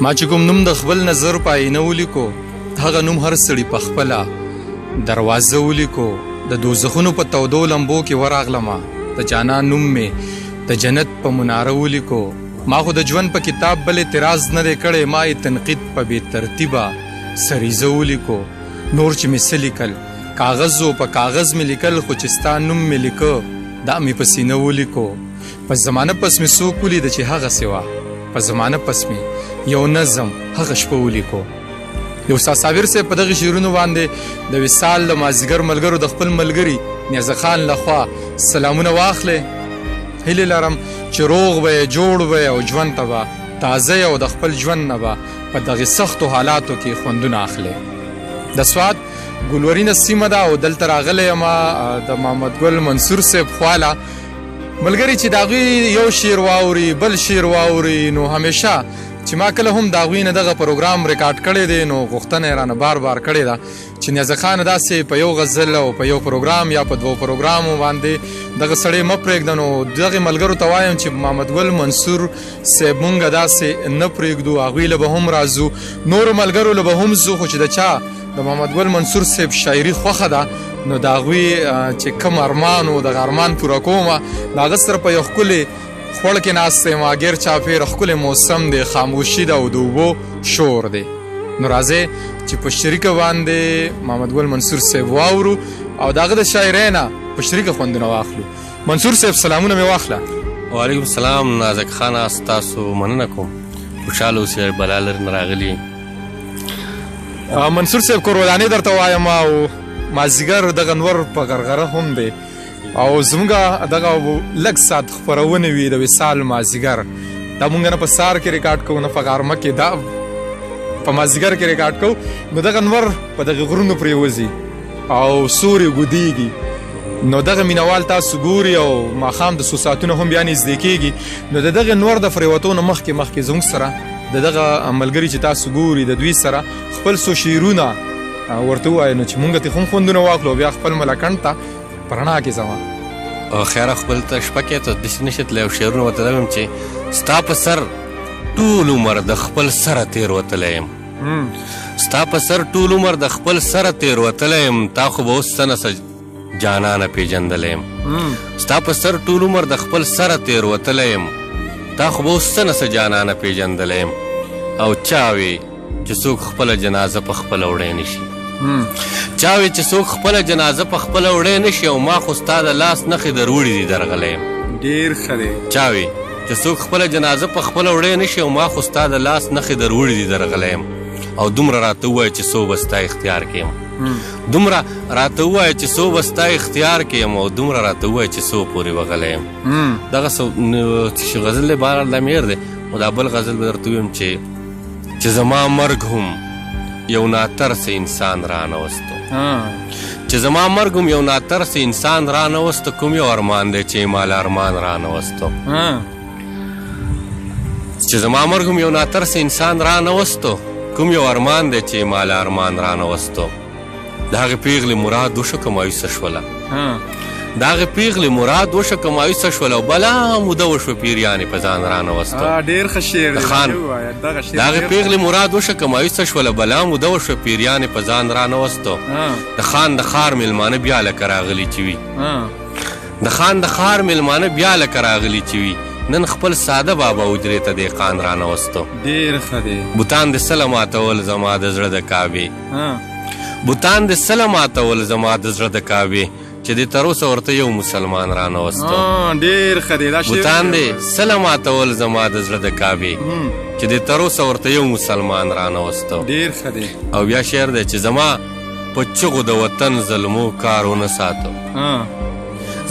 ما چې کوم نوم د خپل نظر په آینه ولیکو، هغه نوم هر سړي په خپله دروازه ولیکو. د دوزخونو په تودو لمبو کې وراغلمه، د جانان نوم مې د جنت په مناره ولیکو. ما خو د ژوند په کتاب بل اعتراض نه دی کړی، ما یې تنقید په بې ترتیبه سریزه ولیکو. نور چې مې څه لیکل کاغذ و، په کاغذ مې لیکل، خو چې ستا نوم مې لیکه دا مې په سینه ولیکو. په زمانه پس مې څوک ولیده چې هغسې وه، په زمانه پس مې یو نظم هغه شپه ولیکو. یو استاد صابر صاحب په دغه شعرونو باندې د وصال د مازیګر ملګرو د خپل ملګري نیازه خان لخوا سلامونه واخلې. هیله لرم چې روغ به یې، جوړ به یې او ژوند ته به تازه او د خپل ژوند نه به په دغه سختو حالاتو کې خوندونه اخلې. د سوات ګلورینه سیمه ده او دلته راغلی یم د محمد ګل منصور صاحب خواله. ملګري چې د هغوی یو شعر واوري بل شعر واوري، نو همیشه چې ما کله هم د هغوی نه دغه پروګرام ریکارډ کړی دی، نو غوښتنه یې رانه بار بار کړې ده چې نیازه خان داسې په یو غزل او په یو پروګرام یا په دوو پروګرامو باندې دغه سړی مه پرېږده. نو دغې ملګرو ته وایم چې محمد ګل منصور صاحب مونږ داسې نه پرېږدو، هغوی له به هم راځو، نورو ملګرو له به هم ځو، خو چې د چا د محمد ګل منصور صاحب شاعري خوښه ده نو د هغوی چې کوم ارمان و دغه ارمان پوره کومه. د هغه سره په یو ښکلې خوړ کې ناست یم، ګیر چاپېره ښکلی موسم دی، خاموشي ده او د اوبو شور دی. نو راځئ چې په شریکه باندې محمد ګل منصور صاحب واورو او د هغه د شاعرۍ نه په شریکه خوندونه واخلو. منصور صاحب سلامونه مې واخله. وعلیکم السلام نازک خانه، ستاسو مننه کوم، خوشحاله اوسئ، بلا لرې نه راغلي. منصور صاحب کورودانې درته وایم او مازیګر دغه نور په غرغره هم دی او زموږ دغه لږ ساعت خپرونې وي د وصال مازیګر، دا مونږ نه په سهار کې ریکارډ کوو نه په غرمه کې، دا په مازیګر کې ریکارډ کوو. نو دغه نور په دغه غرونو پرېوځي او سوري ګودېږي، نو دغه مینوال تاسو ګوري او ماښام د څو ساعتونو هم بیا نږدې کېږي. نو د دغه نور د پرېوتو نه مخکې مخکې زموږ سره د دغه ملګري چې تاسو ګوري د دوی سره خپل څو شعرونه ورته ووایي، نو چې مونږ ترې هم خوندونه واخلو بیا خپل ملکنډ ته په رڼا کې ځما. خیره خپل ته شپه کې ته داسې نه شي تللی او شعرونه ورته وایم چې ستا په سر ټول عمر د خپل سره تېر وتلی یم، ستا په سر ټول عمر د خپل سره تېر وتلی یم، تا خو به اوس څه نه څه جانانه پېژندلی یم، ستا په سر ټول عمر د خپل سره تېر وتلی یم، تا خو به اوس څه نه څه جانانه پېژندلی یم. او چا وې چې څوک خپله جنازه په خپله وړی نه شي، چا وې چې څوک خپله جنازه په خپله وړی نه شي، او ما خو ستا د لاس نښې دروړي دي درغلی یم. ډېر ښه دی. چا وې چې څوک خپله جنازه په خپله وړی نه شي، او ما خو ستا د لاس نښې دروړي دي درغلی یم. او دومره راته ووایه چې څو به ستا اختیار کې یم، دومره راته ووایه چې څو به ستا اختیار کې یم، او دومره راته ووایه چې څو پورې به غلی یم. دغه څه غزل دی، بهرحال دا مې هېر دی. خو دا بل غزل به درته ووایم چې زما مرګ هم یو ناترسه انسان رانه وستو، چې زما مرګ هم یو ناترسه انسان رانه وستو، کوم یو ارمان دی چې ما له ارمان رانه وستو، چې زما مرګ هم یو ناترسه انسان رانه وستو، کوم یو ارمان دی چې ما له ارمان رانه وستو. د هغې پېغلې مراد وشو که مایوسه شوله، د هغې پېغلې مراد وشو که مایوسه شوله، او بلا موده وشوه پیریانې په ځان رانه وستو. ډېر ښه شعر دی، خان د هغې پېغلې مراد وشو که مایوسه شوله، بلا موده وشوه پیریانې په ځان رانه وستو. د خان د ښار مېلمانه بیا لکه راغلي چې وي، د خان د ښار مېلمانه بیا لکه راغلي چې وي، نن خپل ساده بابا حجرې ته دهقان رانه وستو. ډېر ښه دی. بوتان دې سله ماتول زما د زړه د کعبې، بوتان دې سله ماتول زما د زړه د کعبې، چې دې تر اوسه ورته یو مسلمان رانه وستو. ډېر ښه دی دا شعر. بوتان دې سله ماتول زما د زړه د کعبې، چې دې تر اوسه ورته یو مسلمان رانه وستو. ډېر ښه دی. او بیا شعر دی چې زما په چغو د وطن زلمو کار ونه ساتو،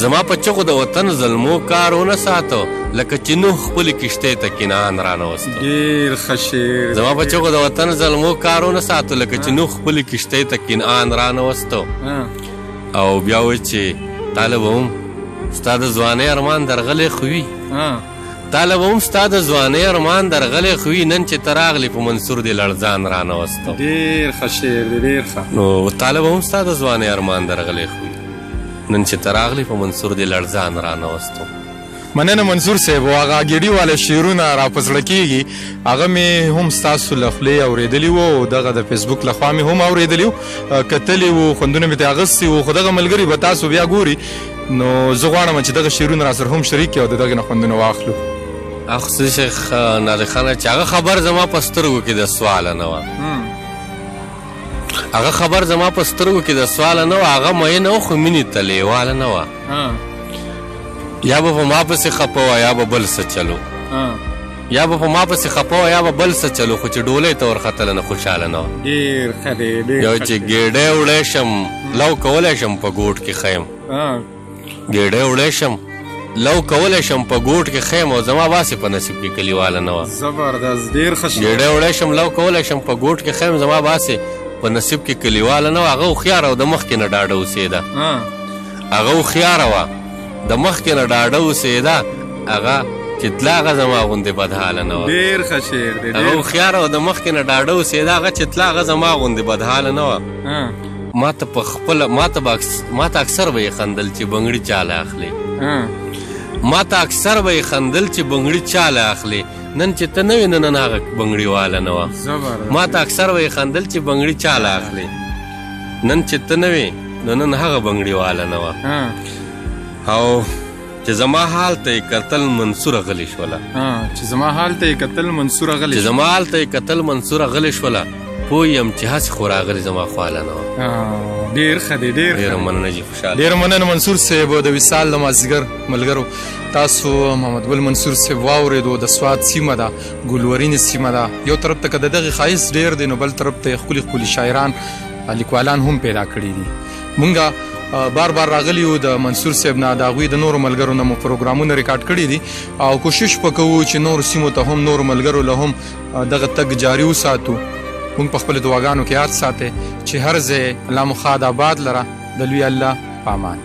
زما په چغو د وطن زلمو کار ونه ساتو، لکه چې نوح خپلې کښتۍ ته کنعان رانه وستو. ډېر ښه شعر. زما په چغو د وطن زلمو کار ونه ساتو، لکه چې نوح خپلې کښتۍ ته کنعان رانه وستو. او بیا وایي چې طالب هم ستا د ځوانۍ ارمان درغلی خو وي، طالب هم ستا د ځوانۍ ارمان درغلی خو وي، نن چې ته راغلې په منصور دې لړزان رانه وستو. ډېر ښه شعر دی، ډېر ښه. نو طالب هم ستا د ځوانۍ ارمان درغلی خو وي، نن چې ته راغلې په منصور دې لړزان رانه وستو. مننه منصور صاحب. هغه ګیډي والا شعرونه را په زړه کېږي، هغه مې هم ستاسو له خولې اورېدلي وو او دغه د فیسبوک له خوا مې هم اورېدلي وو، کتلي وو، خوندونه مې ترې اخیستي وو. خو دغه ملګري به تاسو بیا ګوري، نو زه غواړم چې دغه شعرونه را سره هم شریک کړي او د دغې نه خوندونه واخلو. هغه څه شیخ نادر خانه چې هغه خبر زما په سترګو کې د سواله نه وه، هغه خبر زما په سترګو کې د سواله نه وه، هغه مینه وه خو مینې ته لیواله نه وه. یا به په ما پسې خپه وه یا به بل څه چلو، یا به په ما پسې خپه وه یا به بل څه چلو، خو چې ډولۍ ته ورختله نه خوشحاله نه وه. ډېر ښه دی، ډېر یو چې ګېډۍ وړی شم لو کولی شم په ګوټ کې ښه یم، ګېډۍ وړی شم لو کولی شم په ګوټ کې ښه یم، او زما باسې په نصیب کې کلیواله نه وه. زبردست، ډېر ښه شعر. ګېډۍ وړی شم لو کولی شم په ګوټ کې ښه یم، زما باسې په نصیب کې کلیواله نه وه. هغه هوښیاره او د مخکې نه ډاډه اوسېده، هغه هوښیاره وه د مخکې نه ډاډه اوسېده، هغه چې تله هغه زما غوندې بدحاله نه وه. ډېر ښه شعر دی. هغه هوښیاره وه د مخکې نه ډاډه اوسېده، هغه چې تله هغه زما غوندې بدحاله نه وه. ما ته په خپله ما ته اکثر به یې خندل چې بنګړي چاله اخلې، ما ته اکثر به یې خندل چې بنګړي چاله اخلې، نن چې ته نه وې نو نن هغه بنګړي واله نه وه. ما ته اکثر به یې خندل چې بنګړي چاله اخلې، نن چې ته نه وې نو نن هغه بنګړي واله نه وه. او چې زما حال ته یې کتل منصوره غلې شوله، چې زما حال ته یې کتل منصوره غلې، چې زما حال ته یې کتل منصوره غلې شوله، پوه یم چې هسې خو راغلې زما خواله نه وه. ډېر ښه دی، ډېر ډېره مننه جي، خوشحاله. ډېره مننه منصور صاحب. د وصال د مازدیګر ملګرو، تاسو محمد ګل منصور صاحب واورېدو. د سوات سیمه ده، ګلورینې سیمه ده. یو طرف ته که د دغې ښایست ډېر دی، نو بل طرف ته یې ښکلي ښکلي شاعران لیکوالان هم پیدا کړي دي. مونږه بار بار راغلي یو د منصور صاحب نه، د هغوی د نورو ملګرو نه مو پروګرامونه ریکارډ کړي دي، او کوشش به کوو چې نورو سیمو ته هم نورو ملګرو له هم دغه تګ جاري وساتو. موږ په خپلو دعاګانو کې یاد ساتئ چې هر ځای الله مو ښاد آباد لره. د لوی الله په امان.